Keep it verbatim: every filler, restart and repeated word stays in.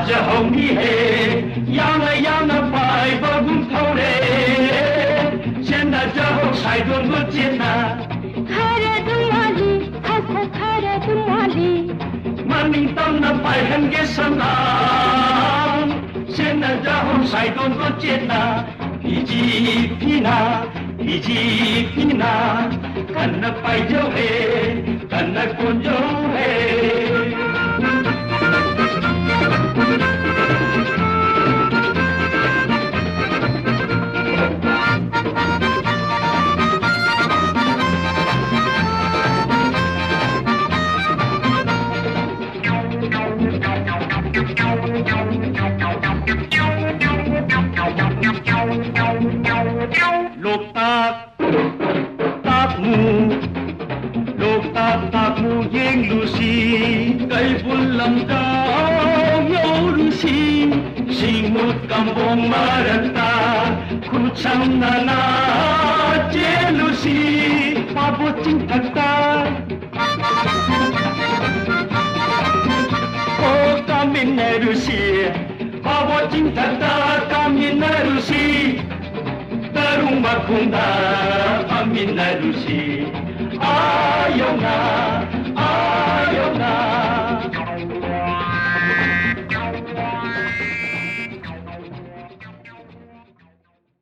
ꯖꯍꯧꯅꯤꯍꯦ, ꯌꯥꯝꯅ ꯌꯥꯝꯅ ꯄꯥꯏꯕꯒꯨꯝ ꯊꯧꯔꯦ꯫ ꯆꯦꯟꯅꯖꯍꯧ ꯁꯥꯏꯗꯣꯟꯗꯣ ꯆꯦꯟꯅ꯫ ꯈꯔ ꯑꯗꯨꯝ ꯋꯥꯠꯂꯤ, ꯑꯁ ꯈꯔ ꯑꯗꯨꯝ ꯋꯥꯠꯂꯤ꯫ ꯃꯅꯤꯡ ꯇꯝꯅ ꯄꯥꯏꯍꯟꯒꯦ ꯁꯅꯥ꯫ ꯆꯦꯟꯅꯖꯍꯧ ꯁꯥꯏꯗꯣꯟꯗꯣ ꯆꯦꯟꯅ꯫ ꯏꯖꯤꯞꯀꯤꯅ, ꯏꯖꯤꯞꯀꯤꯅ ꯀꯟꯅ ꯄꯥꯏꯖꯧꯍꯦ, ꯀꯟꯅ ꯀꯣꯟꯖꯧꯍꯦ꯫ ꯂꯣꯛꯇꯥꯛ ꯇꯥꯛꯃꯨ, ꯂꯣꯛꯇꯥꯛ ꯇꯥꯛꯃꯨ ꯌꯦꯡꯂꯨꯁꯤ꯫ ꯀꯩꯕꯨꯜ ꯂꯝꯖꯥꯎ ꯌꯧꯔꯨꯁꯤ꯫ ꯁꯤꯡꯃꯨꯠ ꯀꯝꯕꯣꯡ ꯃꯔꯛꯇ ꯈꯨꯠꯁꯝꯅꯅ ꯆꯦꯜꯂꯨꯁꯤ꯫ ꯄꯥꯕꯣꯠ ꯆꯤꯡꯊꯛꯇ ꯀꯣꯛ ꯀꯥꯃꯤꯟꯅꯔꯨꯁꯤ꯫ ꯄꯥꯕꯣꯠ ꯆꯤꯡꯊꯛꯇ ꯀꯥꯃꯤꯟꯅꯔꯨꯁꯤ꯫ ꯇꯔꯨꯡ ꯃꯈꯣꯡꯗ ꯐꯝꯃꯤꯟꯅꯔꯨꯁꯤ꯫ ꯑꯥ ꯌꯧꯅ